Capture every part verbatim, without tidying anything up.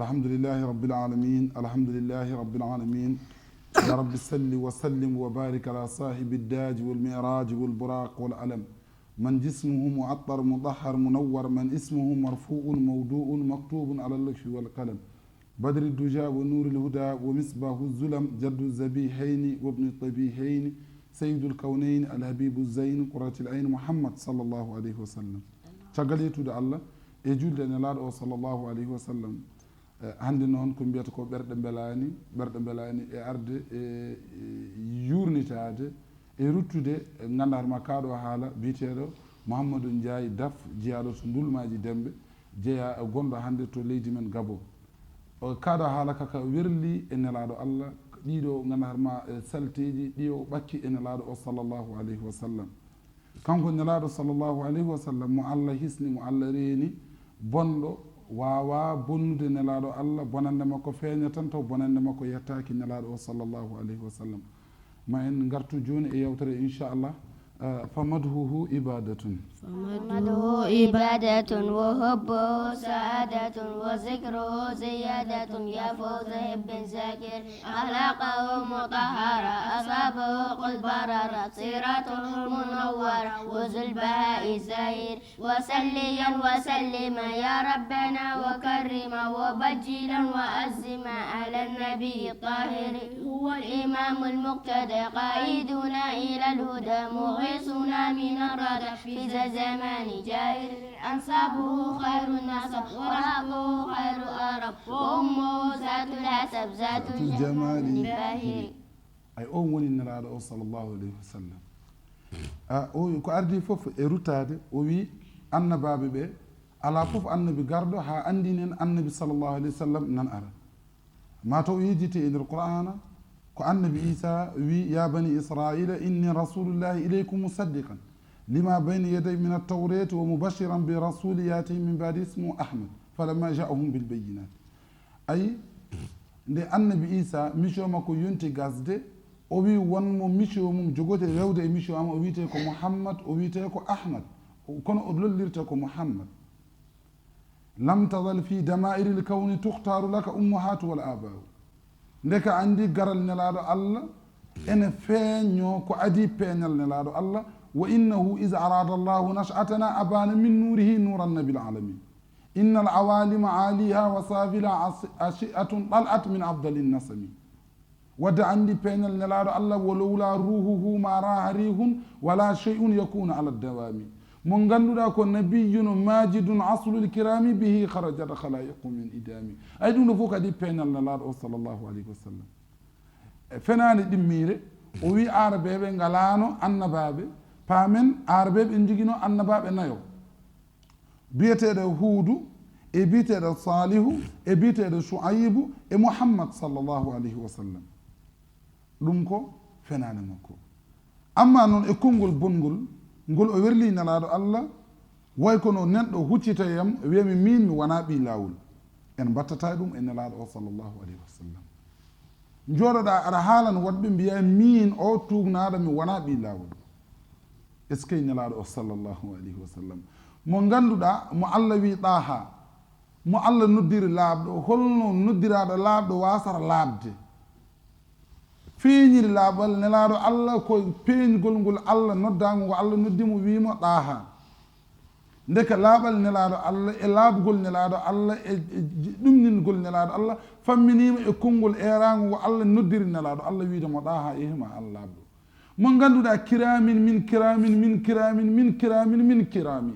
الحمد لله رب العالمين، الحمد لله رب العالمين. يا رب صل وسلم وبارك على صاحب الداج والمعراج والبراق والعلم، من جسمه معطر مطهر منور، من اسمه مرفوع موضوع مكتوب على اللوح والقلم، بدر الدجى ونور الهدى ومصباح الظلم، جد الذبيحين وابن الذبيحين، سيد الكونين الحبيب الزين قرة العين محمد صلى الله عليه وسلم. Caggal yettude Allah e julde e Nelaaɗo o sallallahu alayhi wa sallam, eh, hannde noon ko mbiyata ko ɓerɗe mbelaani, ɓerɗe mbelaani e arde e, e yuurnitaade e ruttude, eh, nganndaata ma kaaɗo haala biyeteeɗo Mouhamadou Ndiaye Daf, jeyaaɗo to Ndulmaaji Dembe, jeyaa, eh, gonɗo hannde to leydi men Gabon. O kaaɗo haala kaka werli e Nelaaɗo Allah, ɗiɗo nganndaata ma, eh, salteeji ɗi o ɓakki e Nelaaɗo o sallallahu alayhi wa sallam. Kanko Nelaaɗo sallallahu alayhi wa sallam, mo Allah hisni, mo Allah reeni, bonɗo waawaa bonnude Nelaaɗo Allah, bonannde makko feeña tan taw bonannde makko yettaaki Nelaaɗo o sallallahu alayhi wa sallam. Ma en ngartu jooni e yewtere, inchallah, eh, فمدحه عبادة. فمدحه عبادة وحبه سعادة وذكره زيادة يا فوز حب ذاكر. أخلاقه مطهرة أصحابه قد بررت سيرته منورة وذو البهاء الزاهر. وصليا وسلما يا ربنا وكرما وبجلا وعظما على النبي الطاهر. هو الإمام المقتدى قائدنا إلى الهدى مغيثنا من الردى في ذا الزمان جاهر. أنسابه خير النسب ورهبه خير العرب وأمه ذات الحسب ذات الجمال الباهر. Ay, on woni Nelaaɗo o sallallahu alayhi wa sallam. A, o, ko ardi fof e ruttaade, o wi annabaaɓe ɓe, alaa fof annabi garɗo haa anndinen annabi sallallahu alayhi wa sallam nan ara. Ma taw o yejjiti e nder Qur'aana, ko annabi Isa wi, "Ya bani Israila, inni rasulullahi ilaykum musaddiqan lima bayna yaday min at-tawrati wa mubashiran bi rasuli yati min ba'di ismuhu Ahmad, falamma ja'ahum bil bayyinat." Ayi, nde annabi Isa, mission makko yonti gasde, o wi won mo mission mum jogote rewde e mission am, o wiyete ko Muhammad, o wiyete ko Ahmad, kono o lollirte ko Muhammad. Lam tazal fi dama'iril kawni tukhtaru laka ummahatu wal aba'u. Nde ka anndi garal Nelaaɗo Allah, ene feeño ko adii peeñal Nelaaɗo Allah, "Wa innahu iz arada Allahu nash'atana abana min nurihi nuran nabil alamin. Innal awalima aliha wa safila as-, ashi'atun tal'at min afdalin nasami." Wadde anndi peeñal Nelaaɗo Allah, "Wa lawla ruhuhu ma raha rihun wala shay'un yakunu ala dawami." Mo ngannduɗaa ko nabiyyun majidun aslul kirami bihi kharajat khalaiqu min idami. Ay, ɗum ɗo fof kadi peeñal Nelaaɗo o sallallahu alayhi wa sallam. E fenaande ɗimmiire, o wi Aarabeeɓe ngalaano annabaaɓe. Paamen, Aarabeeɓe ene njogino annabaaɓe nayo. Biyeteeɗo Huudu, e biyeteeɗo Saalihu, e biyeteeɗo Shu'aybu, e Muhammad sallallahu alayhi wa sallam. Ɗum ko fenaande makko. Amma noon e konngol bonngol, ngol o werli Nelaaɗo Allah, way kono neɗɗo huccita e am, wiya mi miin mi wonaa ɓii laawol. En mbattata ɗum e Nelaaɗo o sallallahu alayhi wa sallam. Njooɗoɗaa aɗa haalana woɗɓe mbiya miin o tuugnaaɗo mi wonaa ɓii laawol. Est-ce que Nelaaɗo o sallallahu alayhi wa sallam, mo ngannduɗaa mo Allah wi Taaha, mo Allah noddiri laaɓɗo, holno noddiraaɗo laaɓɗo waasata laaɓde? Feeñiri laaɓal Nelaaɗo Allah ko peeñgol ngol Allah noddaango ngo Allah noddi mo, wii mo Taaha. Ndeke laaɓal Nelaaɗo Allah e laaɓgol Nelaaɗo Allah e, e j-, ɗumningol Nelaaɗo Allah famminiima e konngol eeraango ngo Allah noddiri Nelaaɗo Allah, wiide mo Taaha, ehi ma Allah laaɓɗo. Mo ngannduɗaa kiraamin min kiraamin min kiraamin min kiraamin min kiraami.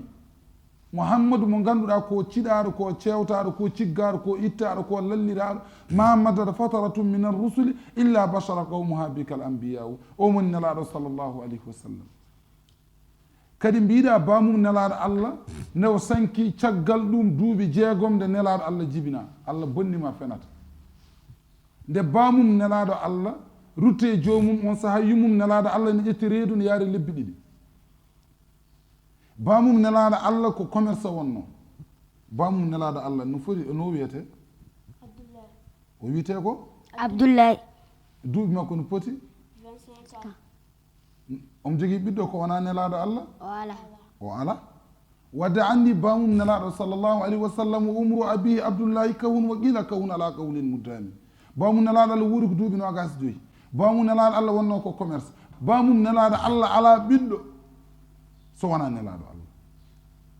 Muhammadu mo ngannduɗaa ko ciɗaaɗo, ko ceewtaaɗo, ko ciggaaɗo, ko ittaaɗo, ko lalliraaɗo. Ma madada fataratun min ar-rusuli illa bashara qawmuha bika al-anbiya'u. O woni Nelaaɗo sallallahu alayhi wa sallam. Kadi mbiɗa baamum Nelaaɗo Allah, nde o sanki caggal ɗum duuɓi jeegom nde Nelaaɗo Allah jibinaa. Allah bonni ma fenata. Nde baamum Nelaaɗo Allah rutte e joomum, on sahaa yummum Nelaaɗo Allah ne ƴetti reedu ne yaari lebbi ɗiɗi. Baamum Nelaaɗo Allah ko commerçant wonno. Baamum Nelaaɗo Allah no foti, no wiyete? Abdullahi. O wiyete ko? Abdullahi. Duuɓi makko no poti? Vingt-cinq ans. Omo jogii ɓiɗɗo ko wonaa Nelaaɗo Allah? O alaa. O alaa. Wadde anndi bamum Nelaaɗo sallallahu alayhi wa sallam, wa umru abihi Abdullahi kahun wa qila kahun ala qawlin muddami. Bamum Nelaaɗo Allah wuuri ko duuɓi noogas joyi. Bamum Nelaaɗo Allah wonno ko commerce. Bamum Nelaaɗo Allah ala ɓiɗɗo so wona Nelaaɗo Allah.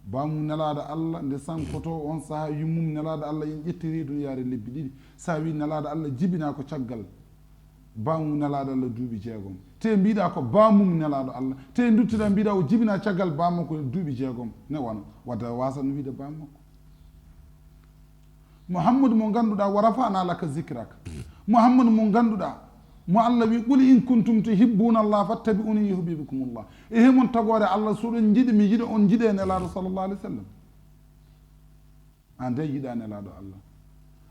Bamum Nelaaɗo Allah nde sankoto on saha yummum Nelaaɗo Allah en ƴettiri duniyaare lebbi ɗiɗi. Sa wi Nelaaɗo Allah jibina ko caggal bamum Nelaaɗo Allah duuɓi jeegom. Te mbiɗa ko bamum Nelaaɗo Allah. Te duttuɗa mbiɗa o jibina caggal bamum ko duuɓi jeegom. Ne wano wadda wasa no wiide bamum makko. Muhammadu mo ngannduɗaa, wa rafa'na laka zikraka. Muhammadu mo ngannduɗaa, mo Allah wi, "Qul in kuntum tuhibbuna Allah fattabi'uni yuhibbukumullah." E hemon tagoore Allah, so ɗon njiɗi mi yiɗa on njiɗe Nelaaɗo sallallahu alaihi wasallam. An de yiɗa Nelaaɗo Allah.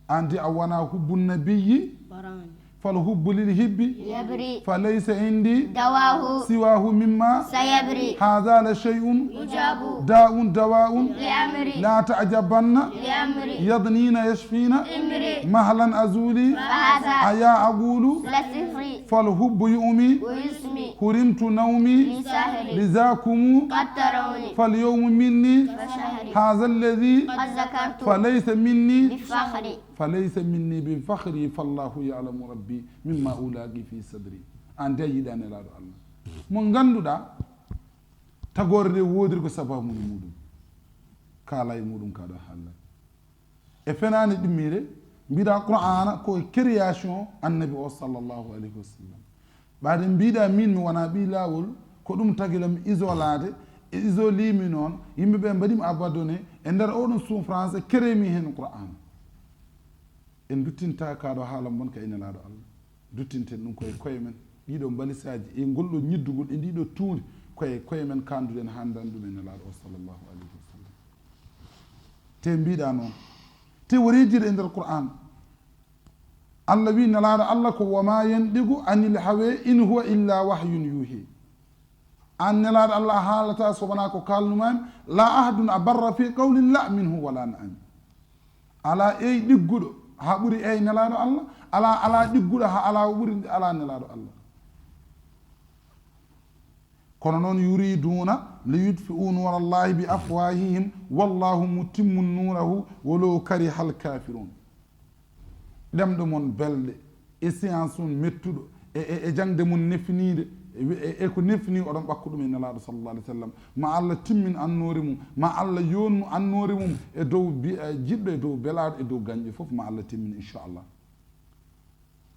An de a wona hubbu nabiyyi. Barani. فالحب للحب يبري. فليس عندي دواه. سواه مما سيبري. هذا لشيء يجاب. داء دواء. لأمري. لا تعجبن. لأمري. يضنين يشفين. إمري. مهلا أزولي. فهذا. أيا أقول. لسحري. فالحب يؤمي. ويسمي. حرمت نومي. من سحري. لذاكم. قد تروني. فاليوم مني. فشهري. هذا الذي. قد ذكرت. فليس مني. بفخري. فليس مني بفخري فالله يعلم ربي مما ألاقي في صدري. An de yiɗa Nelaaɗo Allah. Mo ngannduɗaa, tagoore nde woodiri ko sababu mum muɗum. Kaala e muɗum ka ɗo haalay. E fenaande ɗimmire, mbiɗa Qur'aana ko e création Annabi o sallallahu alayhi wa sallam. Ɓaade mbiɗa min mi wona ɓii laawol, ko ɗum tagi lam isolaade, e isolimi noon, yimɓe ɓe mbaɗimi abandonné, e nder oɗon souffrance, créemi heen Qur'aana. En duttinta ka ɗo haala mon ka e Nelaaɗo Allah. Duttinten ɗum koye koye men. Ɗiɗo mbalisaaji e ngol ɗo ñiddugol e ndiɗo tuundi koye koye men kanduɗen handan ɗum e Nelaaɗo o sallallahu alayhi wa sallam. Te mbiɗa noon. Te waridir e nder Qur'aan. Allah wi Nelaaɗo Allah ko wa ma yandiqu anil hawa in huwa illa wahyun yuhi. An Nelaaɗo Allah a haalata so wonaa ko kaalnumami, la ahadun abarra fi qawlin la minhu wala naam. Alaa ey ɗigguɗo haa ɓuri ey Nelaaɗo Allah, alaa, alaa ɗigguɗo haa alaa o ɓuri alaa Nelaaɗo Allah. Kono noon, yuriduuna li yutfi'u nuura Allahi bi afwahihim wallahu mutimmu nuurahu walaw karihal kafirun. Ɗemɗe mon belɗe, e science mum mettuɗo, e, e, e jaŋde mum nefniinde, e, e, e ko nefni oɗon ɓakku ɗum e Nelaaɗo sallallahu alayhi wa sallam. Ma Allah timmin annoore mum, ma Allah yonnu annoore mum e dow bi-, e jiɗɗo, e dow belaaɗo, e dow gañɗo fof, ma Allah timmin, inchallah.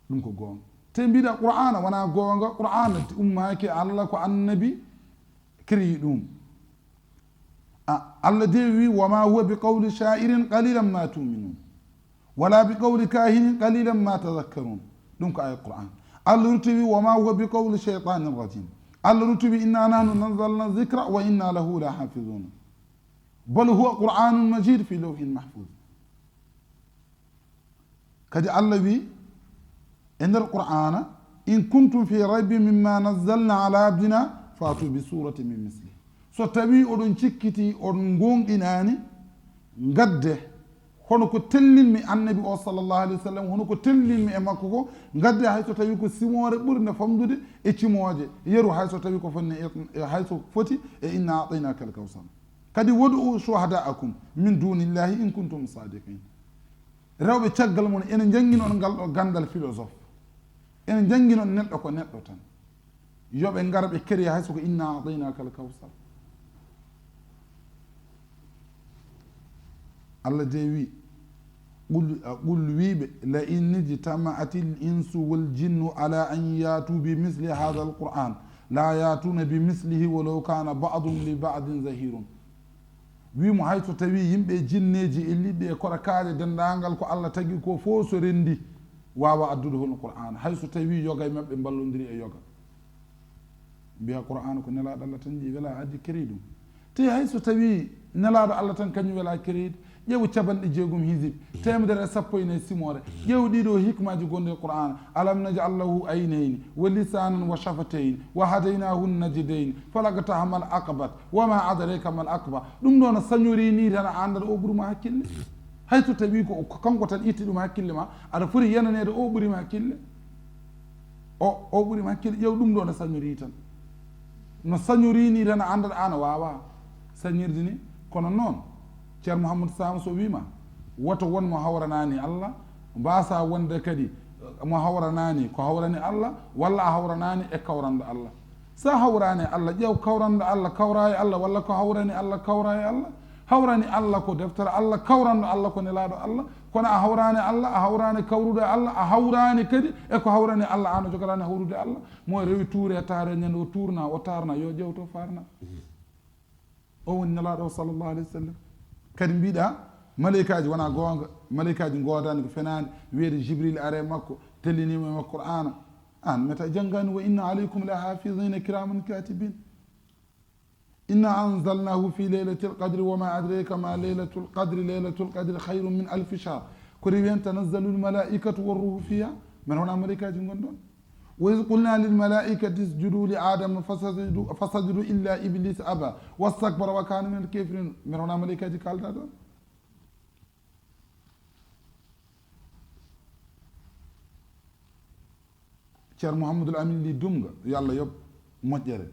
Ɗum ko goonga. Te mbiɗa Qur'aana wonaa goonga, Qur'aana ummaaki Allah, ko Annabi créé ɗum. A, Allah de wi, "Wa ma huwa bi qawli sha'irin qalilan ma tu'minun, wala bi qawli kahinin qalilan ma tadhakkarun." Ɗum ko aya Qur'an. Allah rutti wi, "Wa ma huwa bi qawli shaytanin rajim." Allah rutti wi, "Inna nahnu nazzalna dhikra wa inna lahu lahafizun." Bal huwa Qur'anun majid fi lawhin mahfuz. Kadi Allah wi e nder Qur'aana, "In kuntum fi raybin mimma nazzalna ala abdina fa'tu bi suratin min misli." So tawi oɗon cikkiti, on goonɗinaani, ngadde hono ko tellinmi Annabi o sallallahu alayhi wa sallam, hono ko tellinmi e makko ko, ngadde hay so tawi ko simoore ɓurnde famɗude e cimooje, yeru hay so tawi ko fonni e, e hay so foti e "Inna a'taynaka al-kawsar." Kadi, "Wad'u shuhada'akum min dunillahi in kuntum sadiqin." Rewɓe caggal mon ene njannginon ngal ɗo ganndal philosophe. Ene njannginon neɗɗo ko neɗɗo tan. Yo ɓe ngar ɓe créé hay so ko "Inna a'taynaka al-kawsar." Allah de wi, "Qul, qul" wiiɓe, "la in ijtama'atil insu wal jinnu ala an ya'tu bi misli hadha al-Qur'an la ya'tuna bi mislihi walaw kana ba'dhum li ba'dhin zahirun." Wimo hay so tawi yimɓe, jinneeji e liɗɗi e korakaaje, denndaangal ko Allah tagi ko fof so renndi, waawa addude hono Qur'aana. Hay so tawi yoga e maɓɓe mballondiri e yoga. Mbiya Qur'aana ko Nelaaɗo Allah tan ƴeewi, wela addi créé ɗum. Te hay so tawi Nelaaɗo Allah tan kañum wela créé, ƴeew capanɗe jeegom hizib, teemedere e sappo e nayi simoore, ƴeew ɗiɗo hikmaaji gonɗi e Qur'aana. "Alam naj'al lahu aynayni wa lisanan wa shafatayni wa hadaynahu najdayn falaqtahamal aqabat wa ma adraka mal aqaba." Ɗum ɗo no sañori ni tan a anndat o ɓuri ma hakkille. Hay so tawi ko, ko kanko tan itti ɗum hakkille ma, aɗa foti yenaneede o ɓuri ma hakkille. O, o ɓuri ma hakkille, ƴeew ɗum ɗo no sañori tan. No sañori ni tan a anndat an a waawa sañirde ni. Kono noon, Ceerno Mouhamadou Sam so wiima, woto won mo hawranaani Allah, mbaasa wonde kadi mo hawranaani ko hawrani Allah, walla a hawranaani e kawranɗo Allah. So a hawraani e Allah, ƴeew kawranɗo Allah, kawra e Allah, walla ko hawrani Allah, kawra e Allah. Hawrani Allah ko deftere Allah, kawranɗo Allah ko nelaaɗo Allah. Kono a hawraani Allah, a hawraani kawrude e Allah, a hawraani kadi e ko hawrani Allah, aan o jogoraani hawrude e Allah. Mo rewi tuure e taare, ñande o tuurna, o taarna, yo ƴeew to faarna. O woni nelaaɗo o sallallahu alayhi wa sallam. Kadi mbiɗa, malaykaaji wona goonga, malaykaaji ngoodaani ko fenaande, wiyeede Jibril are makko, telliniima e makko Qur'aana. Aan meta janngaani, "Wa inna alaykum la hafizina kiraman katibin. Inna anzalnahu fi laylatil qadri wa ma adraka ma laylatul qadri, laylatul qadri khayrun min alfi shahr." Ko rewi heen tanazzalul malaikatu war ruhu fiha. Men wona malaykaaji ngon ɗon. Wa iz qulna lil malaikati isjudu li Adama fasajadu, fasajadu illa Iblis aba wastakbara wa kana minal kafirin. Men wona malaykaaji kaalda ɗon. Ceerno Mouhamadul Amin Li Dumga, yo Allah yoɓ moƴƴere.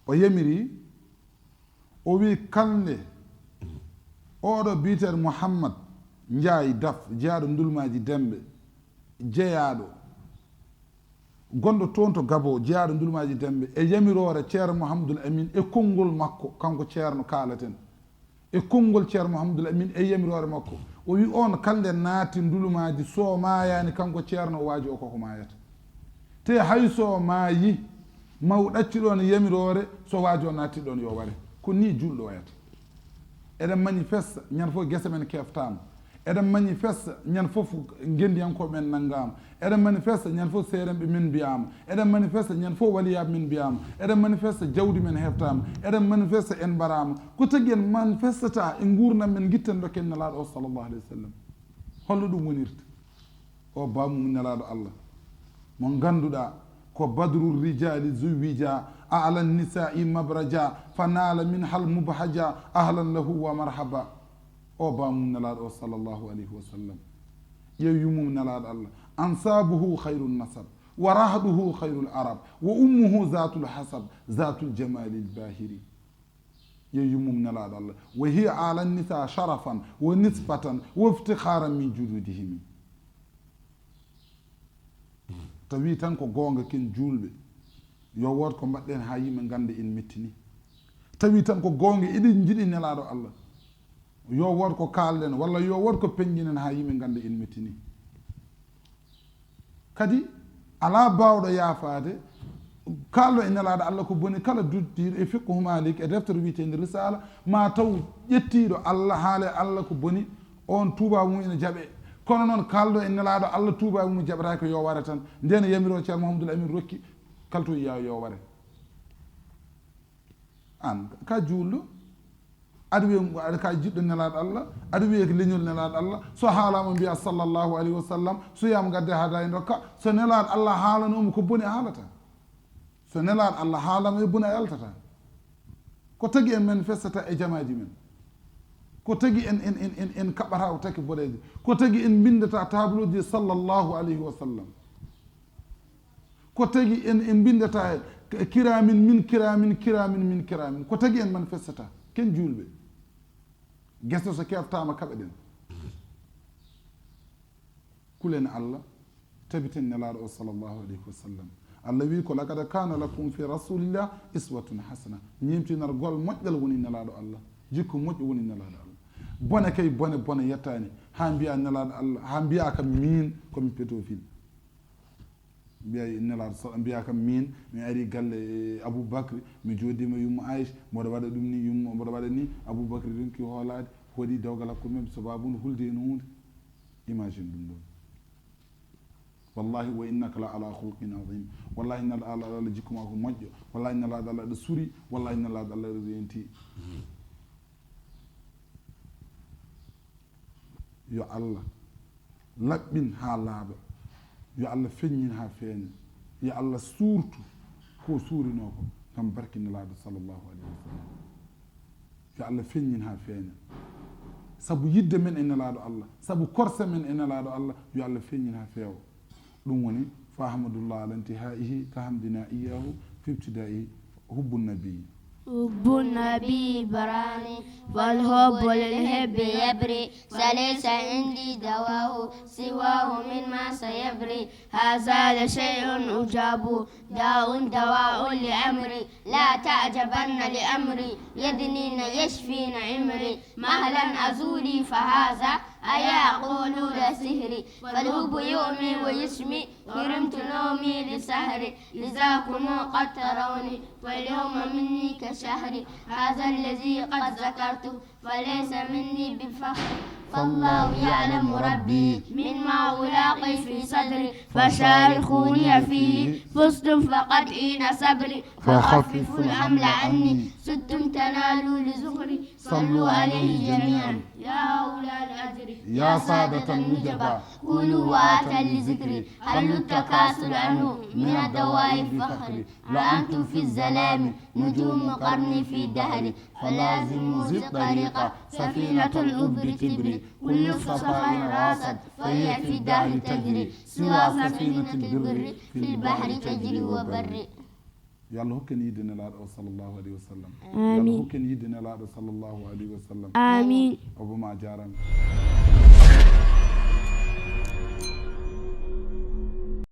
O yamiri, o wi kalnde oɗo biyeteeɗo Mouhammad Njaay Daf, jeyaaɗo Ndulmaaji Demɓe, jeyaaɗo gonɗo toon to Gabo, jeyaaɗo Ndulmaaji Demɓe, e yamiroore Ceerno Mouhamadul Amin e konngol makko, kanko Ceerno kaalaten. E konngol Ceerno Mouhamadul Amin e yamiroore makko. O wi oon kalnde naatti Ndulmaaji, so maayaani kanko Ceerno, o waaju o koko maayata. Te hay so maayi, maw ɗaccu ɗoon yamiroore, so waaju o naatti ɗoon yo ware. Ko nii juulɗo wayata. Eɗen manifesta, ñande fof gese men keftaama. Eɗen manifesta, ñande fof ngenndiyankooɓe men nanngaama. Eɗen manifesta, ñande fof seerenɓe men mbiyaama. Eɗen manifesta, ñande fof waliyaaɓe men mbiyaama. Eɗen manifesta, jawdi men heftaama. Eɗen manifesta, en mbaraama. Ko tagi en manifestata e nguurndam men, ngitten dokken Nelaaɗo o sallallahu alayhi wa sallam? Holno ɗum wonirta? O baamu nelaaɗo Allah, mo ngannduɗaa ko badru rijali zuwwija, a'la nisai mabraja, fa naala min hal mubhaja, ahlan lahu wa marhaba. O baamu nelaaɗo o sallallahu alayhi wa sallam, ƴeew yummum nelaaɗo Allah, ansabuhu khayru nasab, wa rahduhu khayru arab, wa ummuhu zatul hasab, zatul jamali bahiri. Yo yummum nelaaɗo Allah. Wa hiya ala nisa sharafan wa nisbatan wa iftikharan min juludihimi. Tawi tan ko goonga, ken juulɓe, yo wood ko mbaɗɗen haa yimɓe ngannda en mettini. Tawi tan ko goonga, eɗen njiɗi nelaaɗo Allah, yo wood ko kaalɗen walla yo wood ko peñjinen haa yimɓe ngannda en mettini. Kadi alaa baawɗo yaafaade kaalɗo e nelaaɗo Allah ko boni kala duttiiɗo e fiqhu Malik e deftere wiyeteende Risala, ma taw ƴettiiɗo Allah, haale Allah ko boni, oon tuubaabu mum ina jaɓee. Kono noon kaalɗo e nelaaɗo Allah tuubaabu mum jaɓataake, ko yo ware tan. Ndeen yamiroo Ceerno Mouhamadoul Amine rokki kaltoyi yo ware. Aan ka juulɗo, aɗa wiya aɗa ka jiɗɗo nelaaɗo Allah, aɗa wiya ko leñol nelaaɗo Allah, so haalaama mbiya sallallahu alayhi wa sallam, so wiyaama ngadde hadaya ndokka, so nelaaɗo Allah haalanooma ko boni a haalata. So nelaaɗo Allah haalama e boni a yaltata. Ko tagi en manifestata e jamaaji men? Ko tagi en, en, en, en, en kaɓata o taki boɗeejo? Ko tagi en mbinndata tableau ji sallallahu alayhi wa sallam? Ko tagi en, en mbinndata e kiramin min kiramin, kiramin min kiramin? Ko tagi en manifestata? Ken juulɓe, geso so keftaama kaɓeɗen. Kulen Allah, tabiten nelaaɗo o sallallahu alayhi wa sallam. Allah wi ko, "Laqad kana lakum fi rasulillah iswatun hasana." Ñeemtinargol moƴƴal woni nelaaɗo Allah. Jikku moƴƴo woni nelaaɗo Allah. Bone kay, bone, bone yettaani. Haa mbiya nelaaɗo Allah, haa mbiya kam miin ko mi pédophile. Mbiya nelaaɗo sa-, mbiya kam miin mi ari galle, eh, Abou Bakri, mi jooɗiima yumma Aïcha, mboɗo waɗa ɗum ni, yumma, mboɗo waɗa ni, Abou Bakri ronki hoolaade, hoɗi dewgal hakkunde men, sabaabu nde hulde heen huunde. Imagine ɗum ɗon. Wallahi wa innaka la ala khulqin azim. Wallahi nelaaɗo Allah, Allah jikku ma ko moƴƴo. Wallahi nelaaɗo Allah aɗa suri. Wallahi nelaaɗo Allah aɗa renti. Yo Allah laɓɓin haa laaɓa. Yo Allah feññin haa feeña. Yo Allah suurtu ko suurinoo ko ngam barke nelaaɗo sallallahu alayhi wa sallam. Yo Allah feññin haa feeña. Sabu yiɗde men e nelaaɗo Allah, sabu korse men e nelaaɗo Allah, yo Allah feññin haa feewa. Ɗum woni, fa ahmadullah ala intihaihi ka hamdina iyahu fi ibtidaihi, hubbu nabii. حب النبي براني، فالحب للحب يبري، فليس عندي دواه سواه مما سيبري. هذا لشيء عجاب، داء دواء لأمري، لا تعجبن لأمري، يدنين يشفين عمري. مهلا أزولي فهذا، أيا قولوا لسحري، فالحب يؤمي ويشمي، حرمت نومي لسهري، لذاكم قد تروني، فاليوم مني كشهري، هذا الذي قد ذكرت، فليس مني بفخر، فالله يعلم ربي مما ألاقي في صدري، فشاركوني فيه، فزتم فقد حين صبري، فخففوا الحمل عني، صرتم تنالوا لزخري، صلوا عليه جميعا يا أولى الأجر. يا سادة النجبا، كونوا وعاة لذكري، خلوا التكاسل عنه من الدواء الفخر. لأنتم في الظلام نجوم قرني في دهري، فلازموا ذي الطريقة سفينة الحب تبري. كل صفاء راست فهي في الدهر تجري، سوى سفينة البر في البحر تجري وبري. Yo Allah hokken yidde Nelaaɗo o sallallahu alayhi wa sallam. Yo Allah Amin. Hokken yidde Nelaaɗo sallallahu alayhi wa sallam. Amin. Obo ma jarama.